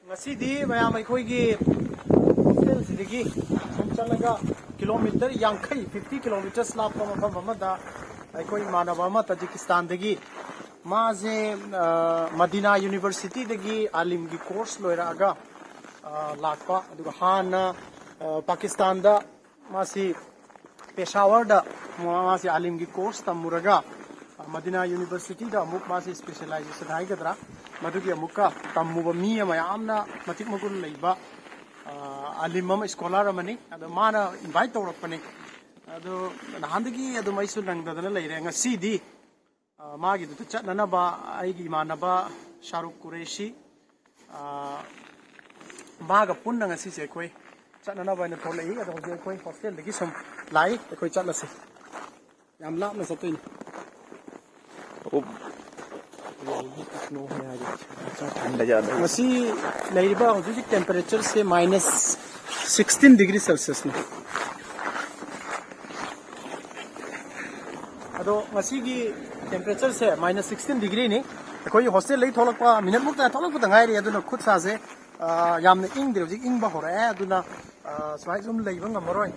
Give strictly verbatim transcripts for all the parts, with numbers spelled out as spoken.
ꯉꯁꯤꯗꯤ ꯃꯌꯥꯝ ꯑꯩꯈꯣꯏꯒꯤ ꯍꯣꯁꯇꯦꯜꯁꯤꯗꯒꯤ ꯁꯨꯝ ꯆꯠꯂꯒ ꯀꯤꯂꯣꯃꯤꯇꯔ ꯌꯥꯡꯈꯩ, fifty kilometers ꯂꯥꯞꯄ ꯃꯐꯝ ꯑꯃꯗ ꯑꯩꯈꯣꯏ ꯏꯃꯥꯟꯅꯕ ꯑꯃ ꯇꯥꯖꯤꯀꯤꯁꯇꯥꯟꯗꯒꯤ, ꯃꯥꯁꯦ ꯃꯗꯤꯅꯥ ꯌꯨꯅꯤꯚꯔꯁꯤꯇꯤꯗꯒꯤ ꯑꯥꯂꯤꯝꯒꯤ ꯀꯣꯔꯁ ꯂꯣꯏꯔꯛꯑꯒ ꯂꯥꯛꯄ꯫ ꯑꯗꯨꯒ ꯍꯥꯟꯅ ꯄꯥꯀꯤꯁꯇꯥꯟꯗ ꯃꯥꯁꯤ ꯄꯦꯁꯥꯋꯔꯗ ꯃꯥꯁꯤ ꯑꯥꯂꯤꯝꯒꯤ ꯀꯣꯔꯁ ꯇꯝꯃꯨꯔꯒ ꯃꯗꯤꯅꯥ ꯌꯨꯅꯤꯚꯔꯁꯤꯇꯤꯗ ꯑꯃꯨꯛ ꯃꯥꯁꯤ ꯁ꯭ꯄꯦꯁꯦꯂꯥꯏꯖꯦꯁꯟ ꯍꯥꯏꯒꯗ꯭ꯔꯥ, ꯃꯗꯨꯒꯤ ꯑꯃꯨꯛꯀ ꯇꯝꯃꯨꯕ ꯃꯤ ꯑꯃ, ꯌꯥꯝꯅ ꯃꯇꯤꯛ ꯃꯒꯨꯟ ꯂꯩꯕ ꯑꯥꯂꯤꯝ ꯑꯃ, ꯁ꯭ꯀꯣꯂꯔ ꯑꯃꯅꯤ꯫ ꯑꯗꯣ ꯃꯥꯅ ꯏꯟꯚꯥꯏꯠ ꯇꯧꯔꯛꯄꯅꯤ꯫ ꯑꯗꯣ ꯅꯍꯥꯟꯗꯒꯤ ꯑꯗꯨꯝ ꯑꯩꯁꯨ ꯅꯪꯗꯗꯅ ꯂꯩꯔꯦ꯫ ꯉꯁꯤꯗꯤ ꯃꯥꯒꯤꯗꯨꯗ ꯆꯠꯅꯅꯕ ꯑꯩꯒꯤ ꯏꯃꯥꯟꯅꯕ ꯁꯥꯔꯨꯛ ꯀꯨꯔꯦꯁꯤ, ꯃꯥꯒ ꯄꯨꯟꯅ ꯉꯁꯤꯁꯦ ꯑꯩꯈꯣꯏ ꯆꯠꯅꯅꯕ ꯍꯥꯏꯅ ꯊꯣꯛꯂꯛꯏ꯫ ꯑꯗꯣ ꯍꯧꯖꯤꯛ ꯑꯩꯈꯣꯏ ꯍꯣꯁꯇꯦꯜꯗꯒꯤ ꯁꯨꯝ ꯂꯥꯛꯏ, ꯑꯩꯈꯣꯏ ꯆꯠꯂꯁꯤ꯫ ꯌꯥꯝ ꯂꯥꯞꯅ ꯆꯠꯇꯣꯏꯅꯤ꯫ ꯉꯁꯤ ꯂꯩꯔꯤꯕ ꯍꯧꯖꯤꯛ ꯍꯧꯖꯤꯛ temperatureꯁꯦ minus sixteen degree Celsiusꯅꯤ꯫ ꯑꯗꯣ ꯉꯁꯤꯒꯤ temperatureꯁꯦ minus sixteen degreeꯅꯤ꯫ ꯑꯩꯈꯣꯏ ꯍꯣꯁꯇꯦꯜꯗꯒꯤ ꯊꯣꯛꯂꯛꯄ ꯃꯤꯅꯠꯃꯨꯛꯇ ꯊꯣꯛꯂꯛꯄꯗ ꯉꯥꯏꯔꯤ꯫ ꯑꯗꯨꯅ ꯈꯨꯠ ꯁꯥꯁꯦ ꯌꯥꯝꯅ ꯏꯪꯗ꯭ꯔꯦ, ꯍꯧꯖꯤꯛ ꯏꯪꯕ ꯍꯧꯔꯛꯑꯦ꯫ ꯑꯗꯨꯅ ꯁꯨꯃꯥꯏꯅ ꯁꯨꯝ ꯂꯩꯕ ꯉꯝꯃꯔꯣꯏ꯫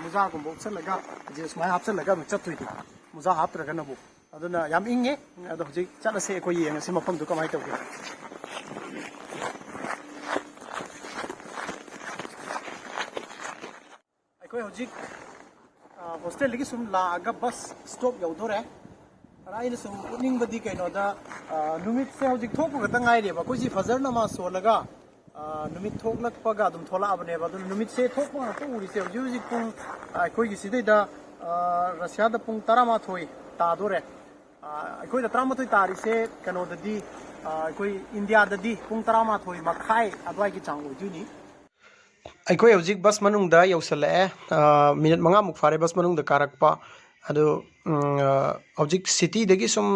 ꯃꯨꯖꯥꯒꯨꯝꯕ ꯎꯞꯁꯜꯂꯒ, ꯍꯧꯖꯤꯛ ꯁꯨꯃꯥꯏꯅ ꯍꯥꯞꯆꯜꯂꯒ ꯑꯃꯨꯛ ꯆꯠꯇꯣꯏꯅꯤ, ꯃꯨꯖꯥ ꯍꯥꯞꯇ꯭ꯔꯒꯅꯕꯨ꯫ ꯑꯗꯨꯅ ꯌꯥꯝ ꯏꯪꯉꯦ꯫ ꯑꯗꯣ ꯍꯧꯖꯤꯛ ꯆꯠꯂꯁꯦ, ꯑꯩꯈꯣꯏ ꯌꯦꯡꯉꯁꯤ ꯃꯐꯝꯗꯨ ꯀꯃꯥꯏꯅ ꯇꯧꯒꯦ꯫ ꯑꯩꯈꯣꯏ ꯍꯧꯖꯤꯛ ꯍꯣꯁꯇꯦꯜꯗꯒꯤ ꯁꯨꯝ ꯂꯥꯛꯑꯒ ꯕꯁ ꯁ꯭ꯇꯣꯞ ꯌꯧꯗꯣꯔꯦ꯫ ꯑꯗ ꯑꯩꯅ ꯁꯨꯝ ꯎꯠꯅꯤꯡꯕꯗꯤ ꯀꯩꯅꯣꯗ, ꯅꯨꯃꯤꯠꯁꯦ ꯍꯧꯖꯤꯛ ꯊꯣꯛꯄ ꯈꯛꯇ ꯉꯥꯏꯔꯤꯕ꯫ ꯑꯩꯈꯣꯏꯁꯤ ꯐꯖꯔ ꯅꯃꯥꯖ ꯁꯣꯜꯂꯒ ꯅꯨꯃꯤꯠ ꯊꯣꯛꯂꯛꯄꯒ ꯑꯗꯨꯝ ꯊꯣꯛꯂꯛꯑꯕꯅꯦꯕ꯫ ꯑꯗꯨꯅ ꯅꯨꯃꯤꯠꯁꯦ ꯊꯣꯛꯄ ꯉꯥꯛꯇ ꯎꯔꯤꯁꯦ꯫ ꯍꯧꯖꯤꯛ ꯍꯧꯖꯤꯛ ꯄꯨꯡ, ꯑꯩꯈꯣꯏꯒꯤ ꯁꯤꯗꯩꯗ ꯔꯁꯤꯌꯥꯗ ꯄꯨꯡ ꯇꯔꯥꯃꯥꯊꯣꯏ ꯇꯥꯗꯣꯔꯦ꯫ ꯑꯩꯈꯣꯏꯗ ꯇꯔꯥꯃꯥꯊꯣꯏ ꯇꯥꯔꯤꯁꯦ ꯀꯩꯅꯣꯗꯗꯤ, ꯑꯩꯈꯣꯏ ꯏꯟꯗꯤꯌꯥꯗꯗꯤ ꯄꯨꯡ ꯇꯔꯥꯃꯥꯊꯣꯏ ꯃꯈꯥꯏ ꯑꯗꯨꯋꯥꯏꯒꯤ ꯆꯥꯡ ꯑꯣꯏꯗꯣꯏꯅꯤ꯫ ꯑꯩꯈꯣꯏ ꯍꯧꯖꯤꯛ ꯕꯁ ꯃꯅꯨꯡꯗ ꯌꯧꯁꯜꯂꯛꯑꯦ꯫ ꯃꯤꯅꯤꯠ ꯃꯉꯥꯃꯨꯛ ꯐꯥꯔꯦ ꯕꯁ ꯃꯅꯨꯡꯗ ꯀꯥꯔꯛꯄ꯫ ꯑꯗꯨ ꯍꯧꯖꯤꯛ ꯁꯤꯇꯤꯗꯒꯤ ꯁꯨꯝ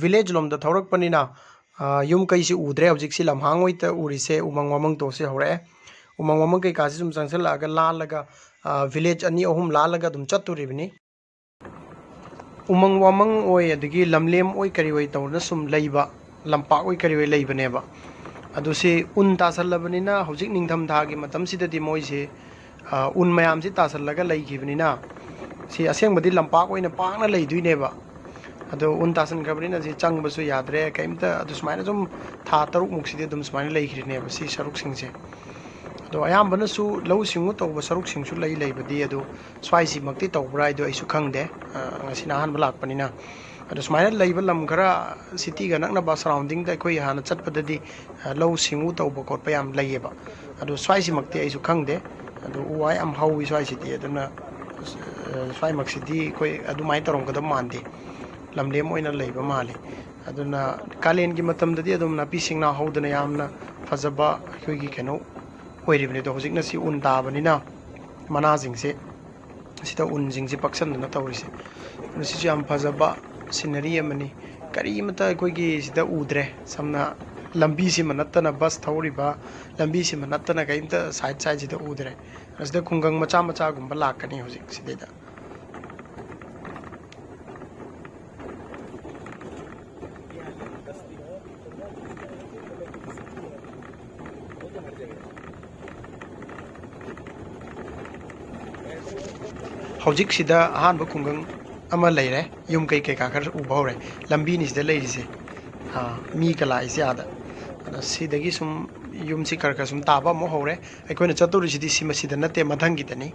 ꯚꯤꯂꯦꯖ ꯂꯣꯝꯗ ꯊꯧꯔꯛꯄꯅꯤꯅ ꯌꯨꯝ ꯀꯩꯁꯤ ꯎꯗ꯭ꯔꯦ꯫ ꯍꯧꯖꯤꯛꯁꯤ ꯂꯝꯍꯥꯡ ꯑꯣꯏꯇ ꯎꯔꯤꯁꯦ꯫ ꯎꯃꯪ ꯋꯥꯃꯪ ꯇꯣꯛꯁꯤ ꯍꯧꯔꯛꯑꯦ꯫ ꯎꯃꯪ ꯋꯥꯃꯪ ꯀꯩꯀꯥꯁꯤ ꯁꯨꯝ ꯆꯪꯁꯤꯜꯂꯛꯑꯒ ꯂꯥꯜꯂꯒ ꯚꯤꯂꯦꯖ ꯑꯅꯤ ꯑꯍꯨꯝ ꯂꯥꯜꯂꯒ ꯑꯗꯨꯝ ꯆꯠꯇꯣꯔꯤꯕꯅꯤ꯫ ꯎꯃꯪ ꯋꯥꯃꯪ ꯑꯣꯏ, ꯑꯗꯒꯤ ꯂꯝꯂꯦꯝ ꯑꯣꯏ, ꯀꯔꯤ ꯑꯣꯏ ꯇꯧꯗꯅ ꯁꯨꯝ ꯂꯩꯕ, ꯂꯝꯄꯥꯛ ꯑꯣꯏ ꯀꯔꯤ ꯑꯣꯏ ꯂꯩꯕꯅꯦꯕ꯫ ꯑꯗꯨ ꯁꯤ ꯎꯟ ꯇꯥꯁꯜꯂꯕꯅꯤꯅ, ꯍꯧꯖꯤꯛ ꯅꯤꯡꯊꯝꯊꯥꯒꯤ ꯃꯇꯝꯁꯤꯗꯗꯤ ꯃꯣꯏꯁꯤ, ꯑ, ꯎꯟ ꯃꯌꯥꯝꯁꯤ ꯇꯥꯁꯜꯂꯒ ꯂꯩꯈꯤꯕꯅꯤꯅ, ꯁꯤ ꯑꯁꯦꯡꯕꯗꯤ ꯂꯝꯄꯥꯛ ꯑꯣꯏꯅ ꯄꯥꯛꯅ ꯂꯩꯗꯣꯏꯅꯦꯕ꯫ ꯑꯗꯣ ꯎꯟ ꯇꯥꯁꯟꯈ꯭ꯔꯕꯅꯤꯅ ꯁꯤ ꯆꯪꯕꯁꯨ ꯌꯥꯗ꯭ꯔꯦ, ꯀꯩꯝꯇ꯫ ꯑꯗꯨ ꯁꯨꯃꯥꯏꯅ ꯁꯨꯝ ꯊꯥ ꯇꯔꯨꯛꯃꯨꯛꯁꯤꯗꯤ ꯑꯗꯨꯝ ꯁꯨꯃꯥꯏꯅ ꯂꯩꯈ꯭ꯔꯤꯅꯦꯕ ꯁꯤ ꯁꯔꯨꯛꯁꯤꯡꯁꯦ꯫ ꯑꯗꯣ ꯑꯌꯥꯝꯕꯅꯁꯨ ꯂꯧꯎ ꯁꯤꯡꯎ ꯇꯧꯕ ꯁꯔꯨꯛꯁꯤꯡꯁꯨ ꯂꯩ, ꯂꯩꯕꯗꯤ꯫ ꯑꯗꯨ ꯁ꯭ꯋꯥꯏꯁꯤꯃꯛꯇꯤ ꯇꯧꯕ꯭ꯔꯥ ꯍꯥꯏꯗꯣ ꯑꯩꯁꯨ ꯈꯪꯗꯦ꯫ ꯑ, ꯉꯁꯤꯅ ꯑꯍꯥꯟꯕ ꯂꯥꯛꯄꯅꯤꯅ꯫ ꯑꯗꯣ ꯁꯨꯃꯥꯏꯅ ꯂꯩꯕ ꯂꯝ ꯈꯔ, ꯁꯤꯇꯤꯒ ꯅꯛꯅꯕ ꯁꯔꯥꯎꯟꯗꯤꯡꯗ ꯑꯩꯈꯣꯏ ꯍꯥꯟꯅ ꯆꯠꯄꯗꯗꯤ, ꯑ, ꯂꯧꯎ ꯁꯤꯡꯎ ꯇꯧꯕ ꯈꯣꯠꯄ ꯌꯥꯝ ꯂꯩꯌꯦꯕ꯫ ꯑꯗꯣ ꯁ꯭ꯋꯥꯏꯁꯤꯃꯛꯇꯤ ꯑꯩꯁꯨ ꯈꯪꯗꯦ꯫ ꯑꯗꯣ ꯎ ꯋꯥ ꯌꯥꯝ ꯍꯧꯋꯤ ꯁ꯭ꯋꯥꯏꯁꯤꯗꯤ꯫ ꯑꯗꯨꯅ, ꯑ, ꯁ꯭ꯋꯥꯏꯃꯛꯁꯤꯗꯤ ꯑꯩꯈꯣꯏ ꯑꯗꯨꯃꯥꯏꯅ ꯇꯧꯔꯝꯒꯗꯕ ꯃꯥꯟꯗꯦ꯫ ꯂꯝꯂꯦꯝ ꯑꯣꯏꯅ ꯂꯩꯕ ꯃꯥꯜꯂꯤ꯫ ꯑꯗꯨꯅ ꯀꯥꯂꯦꯟꯒꯤ ꯃꯇꯝꯗꯗꯤ ꯑꯗꯨꯝ ꯅꯥꯄꯤ ꯁꯤꯡꯅꯥ ꯍꯧꯗꯅ ꯌꯥꯝꯅ ꯐꯖꯕ ꯑꯩꯈꯣꯏꯒꯤ ꯀꯩꯅꯣ ꯑꯣꯏꯔꯤꯕꯅꯤ꯫ ꯑꯗꯣ ꯍꯧꯖꯤꯛꯅ ꯁꯤ ꯎꯟ ꯇꯥꯕꯅꯤꯅ ꯃꯅꯥꯁꯤꯡꯁꯦ, ꯁꯤꯗ ꯎꯟꯁꯤꯡꯁꯦ ꯄꯛꯁꯟꯗꯅ ꯇꯧꯔꯤꯁꯦ꯫ ꯑꯗꯣ ꯁꯤꯁꯨ ꯌꯥꯝ ꯐꯖꯕ ꯁꯤꯅꯔꯤ ꯑꯃꯅꯤ꯫ ꯀꯔꯤꯃꯇ ꯑꯩꯈꯣꯏꯒꯤ ꯁꯤꯗ ꯎꯗ꯭ꯔꯦ꯫ ꯁꯝꯅ ꯂꯝꯕꯤꯁꯤꯃ ꯅꯠꯇꯅ ꯕꯁ ꯊꯧꯔꯤꯕ, ꯂꯝꯕꯤꯁꯤꯃ ꯅꯠꯇꯅ ꯀꯔꯤꯝꯇ ꯁꯥꯏꯠ ꯁꯥꯏꯠꯁꯤꯗ ꯎꯗ꯭ꯔꯦ꯫ ꯑꯁꯤꯗ ꯈꯨꯡꯒꯪ ꯃꯆꯥ ꯃꯆꯥꯒꯨꯝꯕ ꯂꯥꯛꯀꯅꯤ ꯍꯧꯖꯤꯛ ꯁꯤꯗꯩꯗ꯫ ꯍꯧꯖꯤꯛꯁꯤꯗ ꯑꯍꯥꯟꯕ ꯈꯨꯡꯒꯪ ꯑꯃ ꯂꯩꯔꯦ꯫ ꯌꯨꯝ ꯀꯩ ꯀꯩꯀꯥ ꯈꯔ ꯎꯕ ꯍꯧꯔꯦ꯫ ꯂꯝꯕꯤꯅꯤ ꯁꯤꯗ ꯂꯩꯔꯤꯁꯦ꯫ ꯑꯥ, ꯃꯤꯒ ꯂꯥꯛꯏꯁꯦ ꯑꯥꯗ꯫ ꯑꯗ ꯁꯤꯗꯒꯤ ꯁꯨꯝ ꯌꯨꯝꯁꯤ ꯈꯔ ꯈꯔ ꯁꯨꯝ ꯇꯥꯕ ꯑꯃꯨꯛ ꯍꯧꯔꯦ꯫ ꯑꯩꯈꯣꯏꯅ ꯆꯠꯇꯣꯔꯤꯁꯤꯗꯤ ꯁꯤ ꯃꯁꯤꯗ ꯅꯠꯇꯦ, ꯃꯊꯪꯒꯤꯗꯅꯤ꯫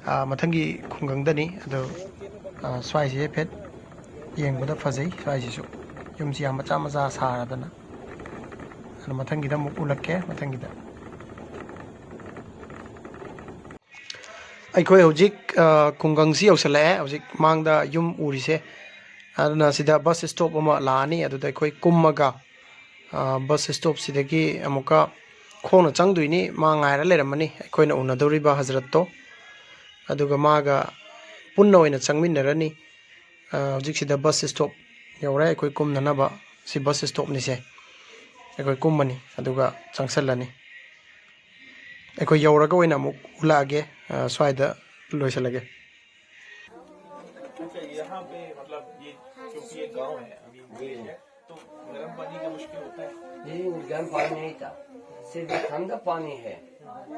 ꯑꯥ, ꯃꯊꯪꯒꯤ ꯈꯨꯡꯒꯪꯗꯅꯤ꯫ ꯑꯗꯣ, ꯑꯥ, ꯁ꯭ꯋꯥꯏꯁꯦ ꯍꯥꯏꯐꯦꯠ ꯌꯦꯡꯕꯗ ꯐꯖꯩ꯫ ꯁ꯭ꯋꯥꯏꯁꯤꯁꯨ ꯌꯨꯝꯁꯤ ꯌꯥꯝ ꯃꯆꯥ ꯃꯆꯥ ꯁꯥꯔꯗꯅ꯫ ꯑꯗꯣ ꯃꯊꯪꯒꯤꯗ ꯑꯃꯨꯛ ꯎꯠꯂꯛꯀꯦ, ꯃꯊꯪꯒꯤꯗ꯫ ꯑꯩꯈꯣꯏ ꯍꯧꯖꯤꯛ, ꯑ, ꯈꯨꯡꯒꯪꯁꯤ ꯌꯧꯁꯤꯜꯂꯛꯑꯦ꯫ ꯍꯧꯖꯤꯛ ꯃꯥꯡꯗ ꯌꯨꯝ ꯎꯔꯤꯁꯦ꯫ ꯑꯗꯨꯅ ꯁꯤꯗ ꯕꯁ ꯁ꯭ꯇꯣꯞ ꯑꯃ ꯂꯥꯛꯑꯅꯤ, ꯑꯗꯨꯗ ꯑꯩꯈꯣꯏ ꯀꯨꯝꯃꯒ, ꯑ, ꯕꯁ ꯁ꯭ꯇꯣꯞꯁꯤꯗꯒꯤ ꯑꯃꯨꯛꯀ ꯈꯣꯡꯅ ꯆꯪꯗꯣꯏꯅꯤ꯫ ꯃꯥ ꯉꯥꯏꯔ ꯂꯩꯔꯝꯃꯅꯤ, ꯑꯩꯈꯣꯏꯅ ꯎꯅꯗꯧꯔꯤꯕ ꯍꯖꯔꯠꯇꯣ꯫ ꯑꯗꯨꯒ ꯃꯥꯒ ꯄꯨꯟꯅ ꯑꯣꯏꯅ ꯆꯪꯃꯤꯟꯅꯔꯅꯤ꯫ ꯑ, ꯍꯧꯖꯤꯛꯁꯤꯗ ꯕꯁ ꯁ꯭ꯇꯣꯞ ꯌꯧꯔꯦ꯫ ꯑꯩꯈꯣꯏ ꯀꯨꯝꯅꯅꯕ ꯁꯤ ꯕꯁ ꯁ꯭ꯇꯣꯞꯅꯤꯁꯦ꯫ ꯑꯩꯈꯣꯏ ꯀꯨꯝꯃꯅꯤ, ꯑꯗꯨꯒ ꯆꯪꯁꯜꯂꯅꯤ꯫ ꯑꯩꯈꯣꯏ ꯌꯧꯔꯒ ꯑꯣꯏꯅ ꯑꯃꯨꯛ ꯎꯠꯂꯛꯑꯒꯦ, ꯑ, ꯁ꯭ꯋꯥꯏꯗ ꯂꯣꯏꯁꯤꯜꯂꯒꯦ꯫ अच्छा, यहाँ पे, मतलब, ये, क्योंकि ये गांव है, अभी village है, तो मेरा गर्म पानी का मुश्किल होता है? नहीं, गर्म पानी नहीं था, सिर्फ ठंडा पानी है।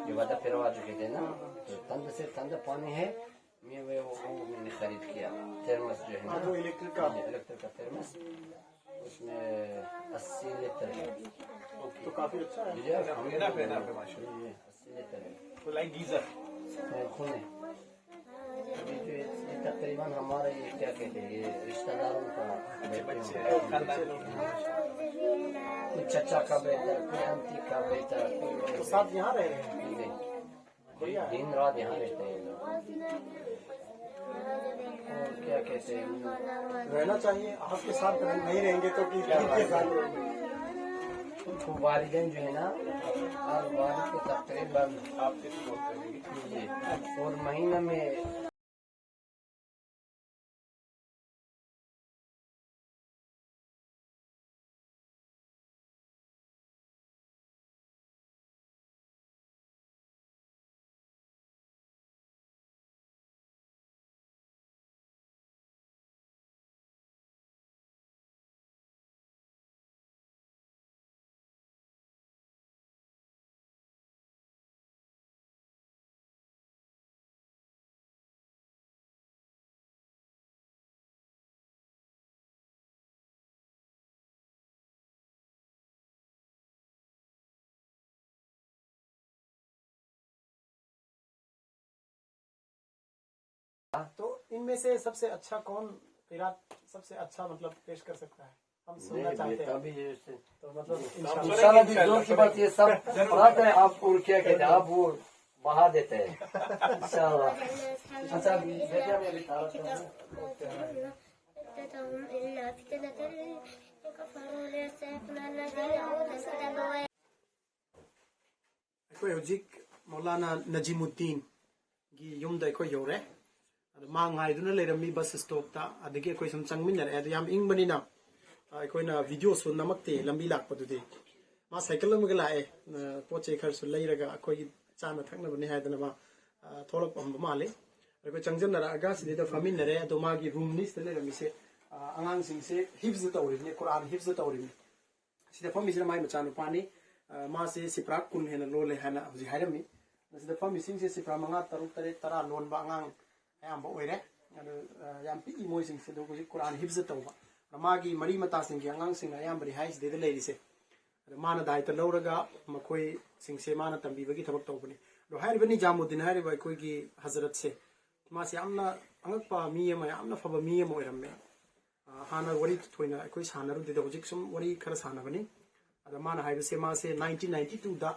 जो वादा फिरवा चुके थे ना, तो ठंडा, सिर्फ ठंडा पानी है। मैं वो, वो मैंने खरीद किया, थर्मस जो है ना, हाँ, जो इलेक्ट्रिक का। इलेक्ट्रिक का थर्मस, उसमें अस्सी लीटर है। तो काफी अच्छा है। ये हम इनफ है, इनफ है, माशाल्लाह। ये अस्सी लीटर है। तो लाइक गीजर। मैं सुने, अभी जो ये, ये तकरीबन हमारे, ये क्या कहते हैं, ये रिश्तेदारों का, बच्चे, बच्चे, खानदान। कोई चचा का बेटा, कोई आंटी का बेटा, कोई तो साथ यहाँ रह रहे हैं? नहीं, नहीं। बढ़िया है। दिन रात यहाँ रहते हैं ये लोग। और क्या कहते हैं, रहना चाहिए, आपके साथ रह-, नहीं रहेंगे तो कि क्या किसके साथ रहेंगे? तो वालिदैन जो है ना, हर वालिद को तकरीबन आपके support करेंगे। जी। और महीना में तो इनमें से सबसे अच्छा कौन किरात सबसे अच्छा, मतलब, पेश कर सकता है? हम सुनना नहीं, चाहते हैं। बेटा भी ये से तो, मतलब, इंशाल्लाह। इंशाल्लाह भी जोर की बात, ये सब बात है, आप और क्या कहते हैं, आप वो बहा देते हैं। इंशाल्लाह। अच्छा, बेटा, मैं अभी तारा ꯑꯩꯈꯣꯏ ꯍꯧꯖꯤꯛ ꯃꯧꯂꯥꯅꯥ ꯅꯖꯤꯃꯨꯗꯗꯤꯟꯒꯤ ꯌꯨꯝꯗ ꯑꯩꯈꯣꯏ ꯌꯧꯔꯦ꯫ ꯑꯗꯣ ꯃꯥ ꯉꯥꯏꯗꯨꯅ ꯂꯩꯔꯝꯃꯤ ꯕꯁ ꯁ꯭ꯇꯣꯞꯇ꯫ ꯑꯗꯒꯤ ꯑꯩꯈꯣꯏ ꯁꯨꯝ ꯆꯪꯃꯤꯟꯅꯔꯛꯑꯦ꯫ ꯑꯗꯣ ꯌꯥꯝ ꯏꯪꯕꯅꯤꯅ, ꯑ, ꯑꯩꯈꯣꯏꯅ ꯚꯤꯗꯤꯑꯣꯁꯨ ꯅꯝꯃꯛꯇꯦ ꯂꯝꯕꯤ ꯂꯥꯛꯄꯗꯨꯗꯤ꯫ ꯃꯥ ꯁꯥꯏꯀꯜ ꯑꯃꯒ ꯂꯥꯛꯑꯦ, ꯑ, ꯄꯣꯠ ꯆꯩ ꯈꯔꯁꯨ ꯂꯩꯔꯒ ꯑꯩꯈꯣꯏꯒꯤ ꯆꯥꯅ ꯊꯛꯅꯕꯅꯤ ꯍꯥꯏꯗꯅ ꯃꯥ, ꯑ, ꯊꯣꯛꯂꯛꯄ ꯍꯟꯕ ꯃꯥꯜꯂꯤ꯫ ꯑꯩꯈꯣꯏ ꯆꯪꯖꯟꯅꯔꯛꯑꯒ ꯁꯤꯗꯩꯗ ꯐꯝꯃꯤꯟꯅꯔꯦ꯫ ꯑꯗꯣ ꯃꯥꯒꯤ ꯔꯨꯝꯅꯤ ꯁꯤꯗ ꯂꯩꯔꯝꯃꯤꯁꯦ꯫ ꯑꯉꯥꯡꯁꯤꯡꯁꯦ ꯍꯤꯐꯖ ꯇꯧꯔꯤꯕꯅꯤ, ꯀꯨꯔꯥꯟ ꯍꯤꯐꯖ ꯇꯧꯔꯤꯕꯅꯤ꯫ ꯁꯤꯗ ꯐꯝꯃꯤꯁꯤꯅ ꯃꯥꯏ ꯃꯆꯥꯅꯨꯄꯥꯅꯤ꯫ ꯃꯥꯁꯦ ꯁꯤꯄ꯭ꯔꯥ ꯀꯨꯟ ꯍꯦꯟꯅ ꯂꯣꯜꯂꯦ ꯍꯥꯏꯅ ꯍꯧꯖꯤꯛ ꯍꯥꯏꯔꯝꯃꯤ꯫ ꯁꯤꯗ ꯐꯝꯃꯤꯁꯤꯡꯁꯦ ꯁꯤꯄ꯭ꯔꯥ ꯃꯉꯥ, ꯇꯔꯨꯛ, ꯇꯔꯦꯠ, ꯇꯔꯥ ꯂꯣꯟꯕ ꯑꯉꯥꯡ ꯑꯌꯥꯝꯕ ꯑꯣꯏꯔꯦ꯫ ꯑꯗꯨ ꯌꯥꯝ ꯄꯤꯛꯏ ꯃꯣꯏꯁꯤꯡꯁꯦ꯫ ꯑꯗꯣ ꯍꯧꯖꯤꯛ ꯀꯨꯔꯥꯟ ꯍꯤꯐꯖ ꯇꯧꯕ, ꯃꯥꯒꯤ ꯃꯔꯤ ꯃꯇꯥꯁꯤꯡꯒꯤ ꯑꯉꯥꯡꯁꯤꯡꯅ ꯑꯌꯥꯝꯕꯅꯤ ꯍꯥꯏ ꯁꯤꯗꯩꯗ ꯂꯩꯔꯤꯁꯦ꯫ ꯑꯗꯣ ꯃꯥꯅ ꯗꯥꯏꯇ ꯂꯧꯔꯒ ꯃꯈꯣꯏꯁꯤꯡꯁꯦ ꯃꯥꯅ ꯇꯝꯕꯤꯕꯒꯤ ꯊꯕꯛ ꯇꯧꯕꯅꯤ꯫ ꯑꯗꯣ ꯍꯥꯏꯔꯤꯕ ꯅꯤꯖꯥꯃꯨꯗꯤꯟ ꯍꯥꯏꯔꯤꯕ ꯑꯩꯈꯣꯏꯒꯤ ꯍꯖꯔꯠꯁꯦ, ꯃꯥꯁꯦ ꯌꯥꯝꯅ ꯑꯉꯛꯄ ꯃꯤ ꯑꯃ, ꯌꯥꯝꯅ ꯐꯕ ꯃꯤ ꯑꯃ ꯑꯣꯏꯔꯝꯃꯦ꯫ ꯍꯥꯟꯅ ꯋꯥꯔꯤ ꯊꯣꯏꯅ ꯑꯩꯈꯣꯏ ꯁꯥꯟꯅꯔꯨꯗꯦꯗ, ꯍꯧꯖꯤꯛ ꯁꯨꯝ ꯋꯥꯔꯤ ꯈꯔ ꯁꯥꯟꯅꯕꯅꯤ꯫ ꯑꯗ ꯃꯥꯅ ꯍꯥꯏꯕꯁꯦ, ꯃꯥꯁꯦ ꯅꯥꯏꯟꯇꯤꯟ ꯅꯥꯏꯟꯇꯤ ꯇꯨꯗ,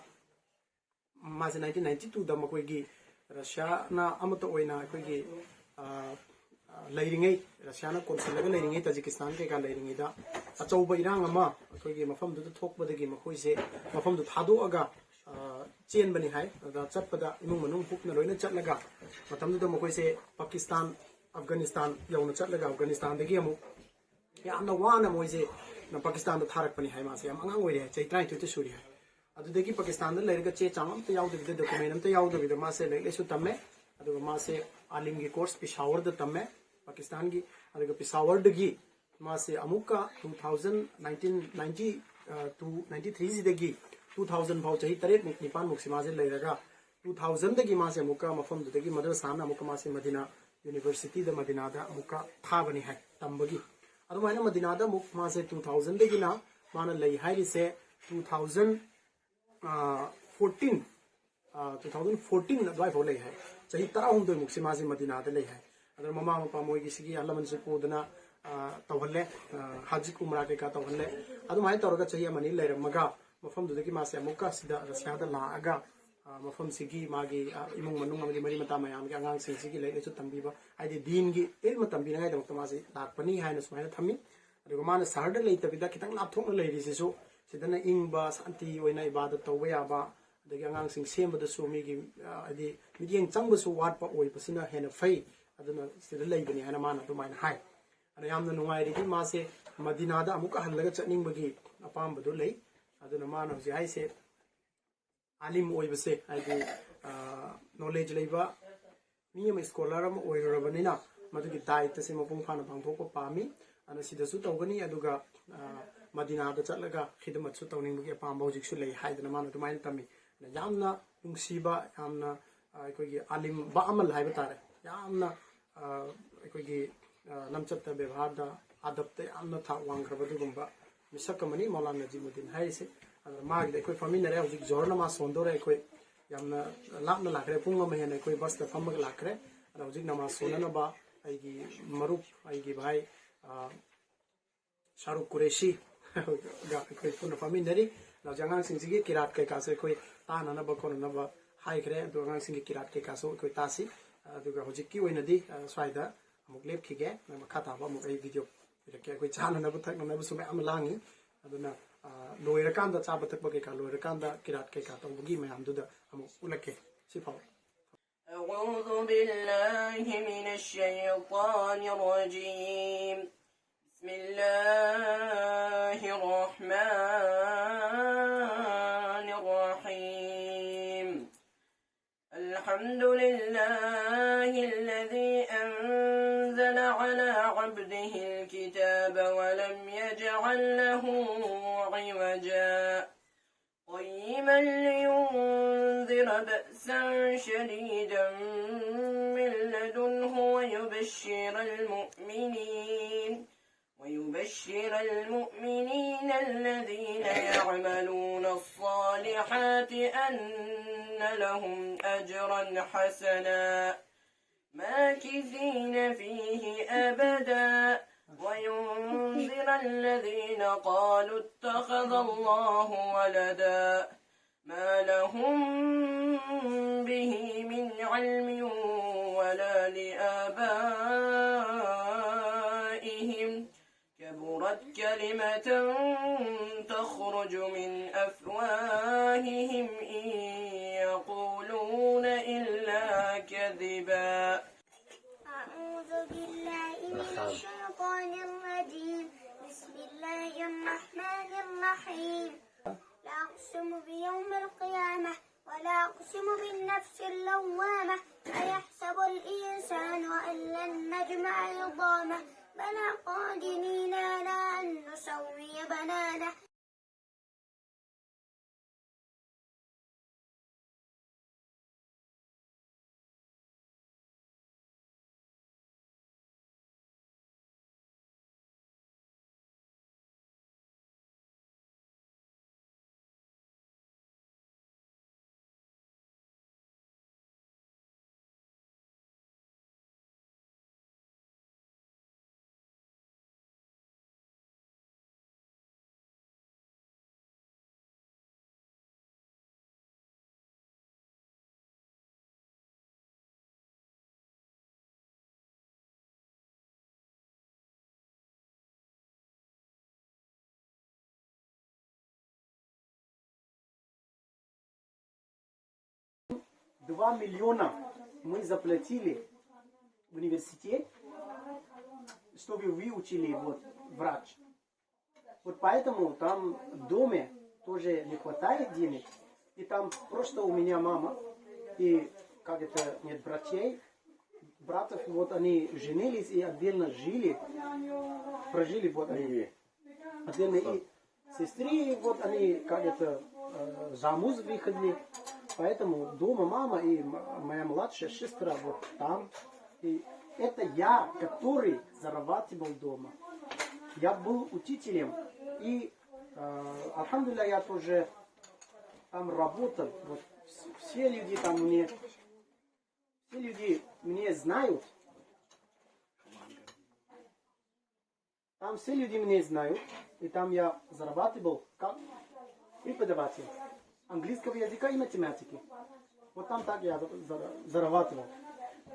ꯃꯥꯁꯦ ꯅꯥꯏꯟꯇꯤꯟ ꯅꯥꯏꯟꯇꯤ ꯇꯨꯗ ꯃꯈꯣꯏꯒꯤ ꯔꯁꯤꯌꯥꯅ ꯑꯃꯠꯇ ꯑꯣꯏꯅ ꯑꯩꯈꯣꯏꯒꯤ ꯂꯩꯔꯤꯉꯩ, ꯔꯁꯤꯌꯥꯅ ꯀꯣꯟꯁꯤꯜꯂꯒ ꯂꯩꯔꯤꯉꯩ, ꯇꯥꯖꯤꯀꯤꯁꯇꯥꯟ ꯀꯩꯀꯥ ꯂꯩꯔꯤꯉꯩꯗ ꯑꯆꯧꯕ ꯏꯔꯥꯡ ꯑꯃ ꯑꯩꯈꯣꯏꯒꯤ ꯃꯐꯝꯗꯨꯗ ꯊꯣꯛꯄꯗꯒꯤ ꯃꯈꯣꯏꯁꯦ ꯃꯐꯝꯗꯨ ꯊꯥꯗꯣꯛꯑꯒ ꯆꯦꯟꯕꯅꯤ ꯍꯥꯏ꯫ ꯑꯗ ꯆꯠꯄꯗ ꯏꯃꯨꯡ ꯃꯅꯨꯡ ꯄꯨꯞꯅ ꯂꯣꯏꯅ ꯆꯠꯂꯒ, ꯃꯇꯝꯗꯨꯗ ꯃꯈꯣꯏꯁꯦ ꯄꯥꯀꯤꯁꯇꯥꯟ, ꯑꯐꯒꯥꯅꯤꯁꯇꯥꯟ ꯌꯧꯅ ꯆꯠꯂꯒ, ꯑꯐꯒꯥꯅꯤꯁꯇꯥꯟꯗꯒꯤ ꯑꯃꯨꯛ ꯌꯥꯝꯅ ꯋꯥꯅ ꯃꯣꯏꯁꯦ ꯄꯥꯀꯤꯁꯇꯥꯟꯗ ꯊꯥꯔꯛꯄꯅꯤ ꯍꯥꯏ꯫ ꯃꯥꯁꯦ ꯌꯥꯝ ꯑꯉꯥꯡ ꯑꯣꯏꯔꯤ ꯍꯥꯏ, ꯆꯍꯤ ꯇꯔꯥꯅꯤꯊꯣꯏꯇ ꯁꯨꯔꯤ ꯍꯥꯏ꯫ ꯑꯗꯨꯗꯒꯤ ꯄꯥꯀꯤꯁꯇꯥꯟꯗ ꯂꯩꯔꯒ ꯆꯦ ꯆꯥꯡ ꯑꯝꯇ ꯌꯥꯎꯗꯕꯤꯗ, ꯗꯣꯀꯨꯃꯦꯟ ꯑꯝꯇ ꯌꯥꯎꯗꯕꯤꯗ ꯃꯥꯁꯦ ꯂꯥꯏꯔꯤꯛ ꯂꯥꯏꯁꯨ ꯇꯝꯃꯦ꯫ ꯑꯗꯨꯒ ꯃꯥꯁꯦ ꯑꯥꯂꯤꯝꯒꯤ ꯀꯣꯔꯁ ꯄꯤꯁꯥꯋꯔꯗ ꯇꯝꯃꯦ, ꯄꯥꯀꯤꯁꯇꯥꯟꯒꯤ꯫ ꯑꯗꯨꯒ ꯄꯤꯁꯥꯋꯔꯗꯒꯤ ꯃꯥꯁꯦ ꯑꯃꯨꯛꯀ two thousand, nineteen ninety two ninety three ꯁꯤꯗꯒꯤ two thousand ꯐꯥꯎ, ꯆꯍꯤ ꯇꯔꯦꯠꯃꯨꯛ ꯅꯤꯄꯥꯟꯃꯨꯛꯁꯤ ꯃꯥꯁꯦ ꯂꯩꯔꯒ, two thousand ꯗꯒꯤ ꯃꯥꯁꯦ ꯑꯃꯨꯛꯀ ꯃꯐꯝꯗꯨꯗꯒꯤ ꯃꯗꯔꯁꯥꯅ ꯑꯃꯨꯛꯀ ꯃꯥꯁꯦ ꯃꯗꯤꯅꯥ ꯌꯨꯅꯤꯚꯔꯁꯤꯇꯤꯗ, ꯃꯗꯤꯅꯥꯗ ꯑꯃꯨꯛꯀ ꯊꯥꯕꯅꯤ ꯍꯥꯏ ꯇꯝꯕꯒꯤ꯫ ꯑꯗꯨꯃꯥꯏꯅ ꯃꯗꯤꯅꯥꯗ ꯑꯃꯨꯛ ꯃꯥꯁꯦ two thousand ꯗꯒꯤꯅ ꯃꯥꯅ ꯂꯩ ꯍꯥꯏꯔꯤꯁꯦ two thousand fourteen, two thousand fourteen ꯑꯗꯨꯋꯥꯏꯐꯥꯎ ꯂꯩ ꯍꯥꯏ꯫ ꯆꯍꯤ ꯇꯔꯥꯍꯨꯝꯗꯣꯏꯃꯨꯛꯁꯦ ꯃꯥꯁꯦ ꯃꯗꯤꯅꯥꯗ ꯂꯩ ꯍꯥꯏ꯫ ꯑꯗꯨꯅ ꯃꯃꯥ ꯃꯄꯥ ꯃꯣꯏꯒꯤ ꯁꯤꯒꯤ ꯑꯍꯜ ꯂꯃꯟꯁꯦ ꯄꯨꯗꯅ ꯇꯧꯍꯜꯂꯦ, ꯍꯥꯖꯤ ꯎꯃ꯭ꯔꯥ ꯀꯩꯀꯥ ꯇꯧꯍꯜꯂꯦ꯫ ꯑꯗꯨꯃꯥꯏꯅ ꯇꯧꯔꯒ ꯆꯍꯤ ꯑꯃꯅꯤ ꯂꯩꯔꯝꯃꯒ ꯃꯐꯝꯗꯨꯗꯒꯤ ꯃꯥꯁꯦ ꯑꯃꯨꯛꯀ ꯁꯤꯗ ꯔꯁꯤꯌꯥꯗ ꯂꯥꯛꯑꯒ ꯃꯐꯝꯁꯤꯒꯤ ꯃꯥꯒꯤ ꯏꯃꯨꯡ ꯃꯅꯨꯡ ꯑꯃꯗꯤ ꯃꯔꯤ ꯃꯇꯥ ꯃꯌꯥꯝꯒꯤ ꯑꯉꯥꯡꯁꯤꯡꯁꯤꯒꯤ ꯂꯥꯏꯔꯤꯛ ꯂꯥꯏꯁꯨ ꯇꯝꯕꯤꯕ, ꯍꯥꯏꯗꯤ ꯗꯤꯟꯒꯤ ꯏꯜꯃ ꯇꯝꯕꯤꯅꯉꯥꯏꯗꯃꯛꯇ ꯃꯥꯁꯦ ꯂꯥꯛꯄꯅꯤ ꯍꯥꯏꯅ ꯁꯨꯃꯥꯏꯅ ꯊꯝꯃꯤ꯫ ꯑꯗꯨꯒ ꯃꯥꯅ ꯁꯍꯔꯗ ꯂꯩꯇꯕꯤꯗ ꯈꯤꯇꯪ ꯂꯥꯞꯊꯣꯛꯅ ꯂꯩꯔꯤꯁꯤꯁꯨ ꯁꯤꯗꯅ ꯏꯪꯕ, ꯁꯥꯟꯇꯤ ꯑꯣꯏꯅ ꯏꯕꯥꯗꯠ ꯇꯧꯕ ꯌꯥꯕ, ꯑꯗꯒꯤ ꯑꯉꯥꯡꯁꯤꯡ ꯁꯦꯝꯕꯗꯁꯨ ꯃꯤꯒꯤ ꯍꯥꯏꯗꯤ ꯃꯤꯠꯌꯦꯡ ꯆꯪꯕꯁꯨ ꯋꯥꯠꯄ ꯑꯣꯏꯕꯁꯤꯅ ꯍꯦꯟꯅ ꯐꯩ꯫ ꯑꯗꯨꯅ ꯁꯤꯗ ꯂꯩꯕꯅꯤ ꯍꯥꯏꯅ ꯃꯥꯅ ꯑꯗꯨꯃꯥꯏꯅ ꯍꯥꯏ꯫ ꯑꯗ ꯌꯥꯝꯅ ꯅꯨꯡꯉꯥꯏꯔꯤꯗꯤ ꯃꯥꯁꯦ ꯃꯗꯤꯅꯥꯗ ꯑꯃꯨꯛꯀ ꯍꯜꯂꯒ ꯆꯠꯅꯤꯡꯕꯒꯤ ꯑꯄꯥꯝꯕꯗꯨ ꯂꯩ꯫ ꯑꯗꯨꯅ ꯃꯥꯅ ꯍꯧꯖꯤꯛ ꯍꯥꯏꯁꯦ, ꯑꯥꯂꯤꯝ ꯑꯣꯏꯕꯁꯦ, ꯍꯥꯏꯗꯤ ꯅꯣꯂꯦꯖ ꯂꯩꯕ ꯃꯤ ꯑꯃ, ꯁ꯭ꯀꯣꯂꯔ ꯑꯃ ꯑꯣꯏꯔꯨꯔꯕꯅꯤꯅ ꯃꯗꯨꯒꯤ ꯗꯥꯏꯇꯁꯦ ꯃꯄꯨꯡ ꯐꯥꯅ ꯄꯥꯡꯊꯣꯛꯄ ꯄꯥꯝꯃꯤ꯫ ꯑꯗꯨꯅ ꯁꯤꯗꯁꯨ ꯇꯧꯒꯅꯤ, ꯑꯗꯨꯒ ꯃꯗꯤꯅꯥꯗ ꯆꯠꯂꯒ ꯈꯤꯗꯃꯠꯁꯨ ꯇꯧꯅꯤꯡꯕꯒꯤ ꯑꯄꯥꯝꯕ ꯍꯧꯖꯤꯛꯁꯨ ꯂꯩ ꯍꯥꯏꯗꯅ ꯃꯥꯅ ꯑꯗꯨꯃꯥꯏꯅ ꯇꯝꯃꯤ꯫ ꯌꯥꯝꯅ ꯅꯨꯡꯁꯤꯕ, ꯌꯥꯝꯅ ꯑꯩꯈꯣꯏꯒꯤ ꯑꯥꯂꯤꯝ ꯕꯥꯑꯃꯜ ꯍꯥꯏꯕ ꯇꯥꯔꯦ, ꯌꯥꯝꯅ ꯑꯩꯈꯣꯏꯒꯤ ꯂꯝꯆꯠꯇ, ꯕꯦꯕꯥꯔꯗ, ꯑꯗꯕꯇ ꯌꯥꯝꯅ ꯊꯥꯛ ꯋꯥꯡꯈ꯭ꯔꯕ ꯑꯗꯨꯒꯨꯝꯕ ꯃꯤꯁꯛ ꯑꯃꯅꯤ ꯃꯧꯂꯥꯅꯥ ꯅꯖꯤꯃꯨꯗꯤꯟ ꯍꯥꯏꯔꯤꯁꯦ꯫ ꯑꯗꯨꯅ ꯃꯥꯒꯤꯗ ꯑꯩꯈꯣꯏ ꯐꯝꯃꯤꯟꯅꯔꯦ꯫ ꯍꯧꯖꯤꯛ ꯖꯣꯍꯔ ꯅꯃꯥꯖ ꯁꯣꯟꯗꯣꯔꯦ꯫ ꯑꯩꯈꯣꯏ ꯌꯥꯝꯅ ꯂꯥꯞꯅ ꯂꯥꯛꯈ꯭ꯔꯦ, ꯄꯨꯡ ꯑꯃ ꯍꯦꯟꯅ ꯑꯩꯈꯣꯏ ꯕꯁꯇ ꯐꯝꯃꯒ ꯂꯥꯛꯈ꯭ꯔꯦ꯫ ꯑꯗꯣ ꯍꯧꯖꯤꯛ ꯅꯃꯥꯖ ꯁꯣꯟꯅꯅꯕ ꯑꯩꯒꯤ ꯃꯔꯨꯞ, ꯑꯩꯒꯤ ꯚꯥꯏ ꯁꯥꯔꯨꯛ ꯀꯨꯔꯦꯁꯤ ꯒ ꯑꯩꯈꯣꯏ ꯄꯨꯟꯅ ꯐꯝꯃꯤꯟꯅꯔꯤ꯫ ꯑꯗꯣ ꯍꯧꯖꯤꯛ ꯑꯉꯥꯡꯁꯤꯡꯁꯤꯒꯤ ꯀꯤꯔꯥꯠ ꯀꯩꯀꯥꯁꯨ ꯑꯩꯈꯣꯏ ꯇꯥꯅꯅꯕ ꯈꯣꯠꯅꯅꯕ ꯍꯥꯏꯈ꯭ꯔꯦ꯫ ꯑꯗꯣ ꯑꯉꯥꯡꯁꯤꯡꯒꯤ ꯀꯤꯔꯥꯠ ꯀꯩꯀꯥꯁꯨ ꯑꯩꯈꯣꯏ ꯇꯥꯁꯤ꯫ ꯑꯗꯨꯒ ꯍꯧꯖꯤꯛꯀꯤ ꯑꯣꯏꯅꯗꯤ ꯁ꯭ꯋꯥꯏꯗ ꯑꯃꯨꯛ ꯂꯦꯞꯈꯤꯒꯦ꯫ ꯃꯈꯥ ꯇꯥꯕ ꯑꯃꯨꯛ ꯑꯩ ꯚꯤꯗꯤꯑꯣ ꯄꯤꯔꯛꯀꯦ꯫ ꯑꯩꯈꯣꯏ ꯆꯥꯅꯅꯕ ꯊꯛꯅꯅꯕꯁꯨ ꯃꯌꯥꯝ ꯑꯃ ꯂꯥꯡꯉꯤ꯫ ꯑꯗꯨꯅ ꯂꯣꯏꯔꯀꯥꯟꯗ, ꯆꯥꯕ ꯊꯛꯄ ꯀꯩꯀꯥ ꯂꯣꯏꯔꯀꯥꯟꯗ ꯀꯤꯔꯥꯠ ꯀꯩꯀꯥ ꯇꯧꯕꯒꯤ ꯃꯌꯥꯝꯗꯨꯗ ꯑꯃꯨꯛ ꯎꯠꯂꯛꯀꯦ꯫ ꯁꯤꯐꯥꯎ꯫ أعوذ بالله من الشيطان الرجيم. بسم الله الرحمن الرحيم. الحمد لله الذي أنزل على عبده الكتاب ولم يجعل له عوجا. قيما لينذر بأسا شديدا من لدنه ويبشر المؤمنين ويبشر المؤمنين الذين يعملون الصالحات أن لهم أجرا حسنا ماكثين فيه أبدا وينذر الذين قالوا اتخذ الله ولدا ما لهم به من علم ولا لآبائهم كبرت كلمة تخرج من أفواههم إن يقولون إلا كذبا. أعوذ بالله من الشيطان الرجيم. بسم الله الرحمن الرحيم. لا أقسم بيوم القيامة ولا أقسم بالنفس اللوامة. أيحسب الإنسان أن لن نجمع عظامه بنقعد لنا نسوي بنانا. Два миллиона мы заплатили в университет, чтобы выучили вот врач. Вот поэтому там в доме тоже не хватает денег. И там просто у меня мама и, как это, нет братьей, братьев, вот они женились и отдельно жили, прожили вот они. Отдельно и сестры, вот они, как это, э, замуж выходили. Поэтому дома мама и м- моя младшая сестра вот там. И это я, который зарабатывал дома. Я был учителем. И, э, альхамдулилля, я тоже там работал. Вот вс- все люди там мне, все люди мне знают. Там все люди меня знают, и там я зарабатывал как преподаватель английского языка и математики. Вот там так я за- зарабатывал.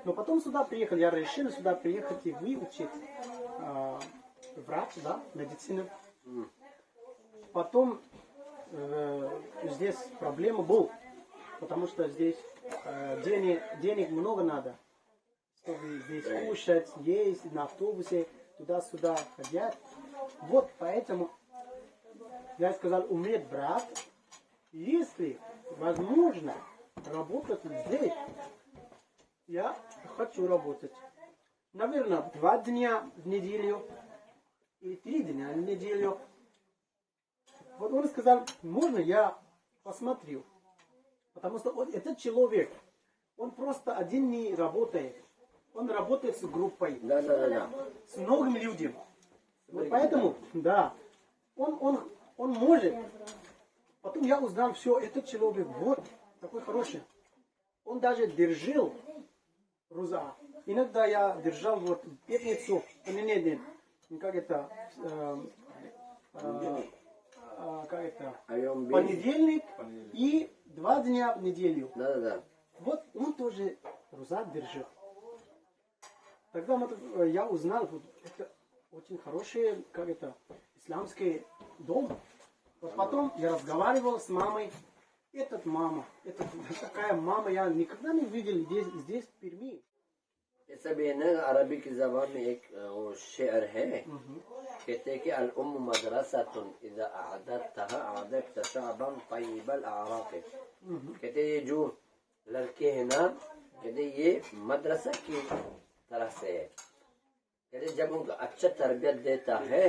Но потом сюда приехал, я решил сюда приехать и выучить а, врач, да, медицину. Потом э, здесь проблема был, потому что здесь э, денег, денег много надо, чтобы здесь кушать, есть, на автобусе, туда-сюда ходят. Вот поэтому я сказал, умеет брат, если возможно работать здесь, я хочу работать. наверное, два дня в неделю или три дня в неделю. Вот он сказал: «Можно я посмотрю?» Потому что он, этот человек, он просто один не работает. Он работает с группой, Да, да, да, да. С многим людям. Вот поэтому, да, он, он, он может. Потом я узнал: все, этот человек, вот, такой хороший. Он даже держал руза. Иногда я держал вот пятницу, понедельник, как это, э, э, э, как это, понедельник и два дня в неделю. Да, да, да. Вот он тоже руза держит. Тогда мы, э, я узнал, вот это очень хороший, как это, исламский дом. Вот потом я разговаривал с мамой. Этот мама, это такая мама, я никогда не видел здесь, здесь в Перми. یہ سب یہ نا عربی کی زبان میں ایک وہ شعر ہے. کہتے ہیں کہ الام مدرسۃ اذا اعددتها اعددت شعبا طیب الاعراق. کہتے ہیں یہ جو لڑکے ہیں نا، کہتے ہیں یہ مدرسہ کی طرح سے ہے. کہتے ہیں جب ان کو اچھا تربیت دیتا ہے،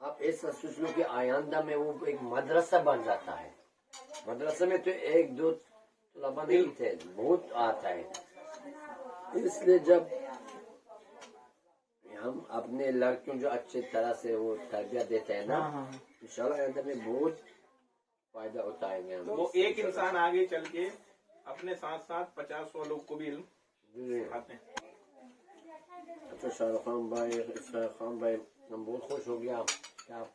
آپ ایسا سوچ لو کہ آئندہ میں وہ ایک مدرسہ بن جاتا ہے. مدرسہ میں تو ایک دو طلبا نہیں تھے، بہت آتا ہے. اس لیے جب ہم اپنے لڑکیوں جو اچھے طرح سے وہ تربیت دیتے ہیں نا، ہاں، ہاں. انشاءاللہ آئندہ میں بہت فائدہ اٹھائیں گے ہم. وہ ایک انسان آگے چل کے اپنے ساتھ ساتھ پچاس سو لوگ کو بھی علم جی. سکھاتے ہیں. اچھا شاہ رخ خان بھائی، اسرائیل خان بھائی، ہم بہت خوش ہو گیا کہ آپ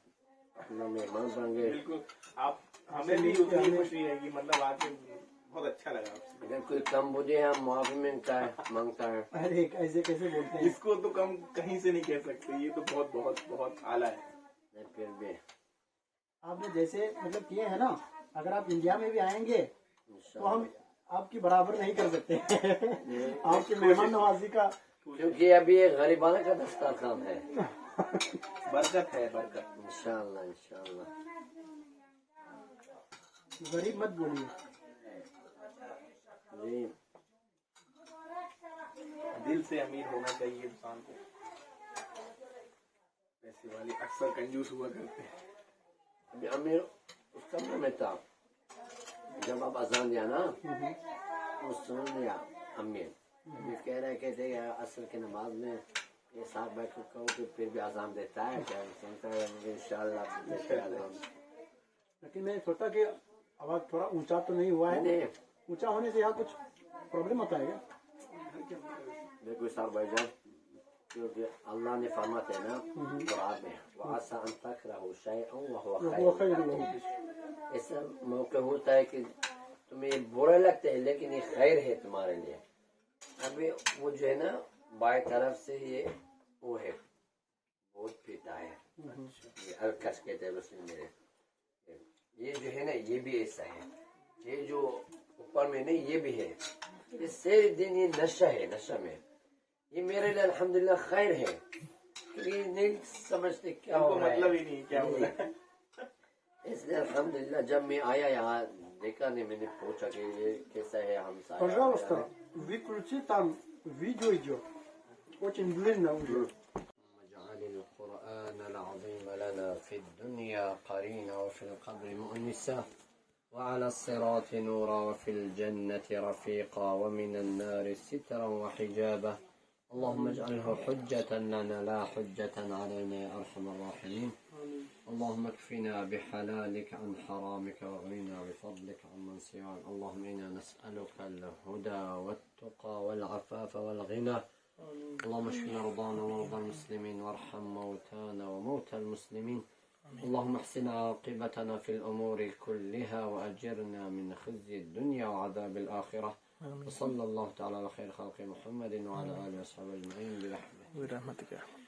اپنا مہمان بن گئے. بالکل. آپ ہمیں بھی اتنی خوشی ہے کہ مطلب آ کے بہت اچھا لگا آپ سے. اگر کوئی کم بوجھے ہم معافی مانگتا ہے مانگتا ہے. अरे, ऐसे कैसे बोलते हैं? اس کو تو کم کہیں سے نہیں کہہ سکتے. یہ تو بہت بہت بہت اعلیٰ ہے. نہیں، پھر بھی आपने जैसे मतलब किए हैं ना, अगर आप इंडिया में भी आएंगे तो हम आपकी बराबर नहीं कर सकते. आपकी मेहमान नवाजी का. کیونکہ ابھی یہ غریبانہ کا دسترخوان ہے. برکت ہے، برکت. انشاءاللہ، انشاءاللہ. गरीब मत बोलिए. جی. دل سے امیر ہونا چاہیے انسان کو. پیسے والے اکثر کنجوس ہوا کرتے ہیں. ابھی امیر اس سمے میں تھا جب آپ اذان دیا نا. اس سمے میں امیر ابھی کہہ رہے کہتے ہیں عصر کی نماز میں یہ صاحب بیٹھ کے کہو کہ پھر بھی اذان دیتا ہے کیا؟ سنتا ہے. انشاءاللہ دیتے ہیں اذان. لیکن میں سوچتا کہ آواز تھوڑا اونچا تو نہیں ہوا ہے. نہیں. اونچا ہونے سے یہاں کچھ پرابلم ہوتا ہے کیا؟ دیکھو سر بھائی جان, کیونکہ اللہ نے فرماتے ہیں نا قرآن میں, وعسى أن تكرهوا شيئا وهو خير لكم. ایسا موقع ہوتا ہے کہ تمہیں برا لگتا ہے لیکن یہ خیر ہے تمہارے لیے. ابھی وہ جو ہے نا بائیں طرف سے یہ وہ ہے, بہت پیتا ہے. یہ الکش کہتے ہیں مسلم میرے. یہ جو ہے نا یہ بھی ایسا ہے. یہ جو اوپر میں نہیں یہ بھی ہے. یہ سارے دن یہ نشہ ہے, نشہ میں. یہ میرے لیے الحمدللہ خیر ہے. یہ نہیں سمجھتے کیا ہو رہا ہے. مطلب ہی نہیں کیا ہو رہا ہے. اس لیے الحمدللہ جب میں آیا یہاں دیکھا نہیں, میں نے پوچھا کہ یہ کیسا ہے ہم سارے. Пожалуйста, выключи там видео идет. Очень длинно уже. واجعل القرآن العظيم لنا في الدنيا قرينا وفي القبر مؤنسا وعلى الصراط نورا وفي الجنة رفيقا ومن النار سترا وحجابا. اللهم اجعله حجة لنا لا حجة علينا يا أرحم الراحمين. اللهم اكفنا بحلالك عن حرامك واغننا بفضلك عمن سواك. اللهم إنا نسألك الهدى والتقى والعفاف والغنى. اللهم اشف مرضانا ومرضى المسلمين وارحم موتانا وموتى المسلمين. اللهم احسن عاقبتنا في الأمور كلها وأجرنا من خزي الدنيا وعذاب الآخرة. وصلى الله تعالى على خير خلقه محمد وعلى آله وصحبه أجمعين برحمتك. برحمتك يا أرحم.